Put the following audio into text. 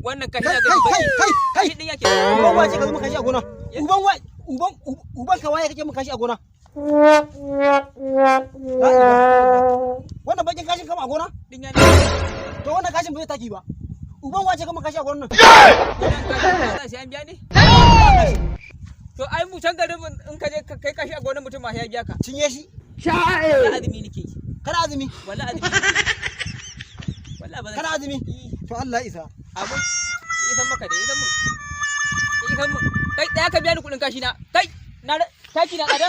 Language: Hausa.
Wannan kashi Kai, na kai, gani kai, baki. kai, kai. Kashi din yake. Uban wace ka zo mun kashi a gona? Uban wa uban uban ka waye kake mun kashi a gona? La ilaha illallah. Wannan bakin kashin kama a gona? Din ya ne. To wannan kashin ba zai taki ba. Uban wace kama kashi a gonan nan? Wannan kashi sai an biya ne? To ai mu can garin mu in ka je ka kai kashi a gonar mutum ma sai ya biya ka. Cinye shi. Wallahi azumi nake yi. Kana azumi? Wallahi azumi nake yi. Wallahi ba zan Kana azumi? To Allah ya isa. Abun ya isan maka da ya isan mun. Ya isan mun. Kai ɗaya ka biya ni kuɗin kashi na. Kai na taki na tsada.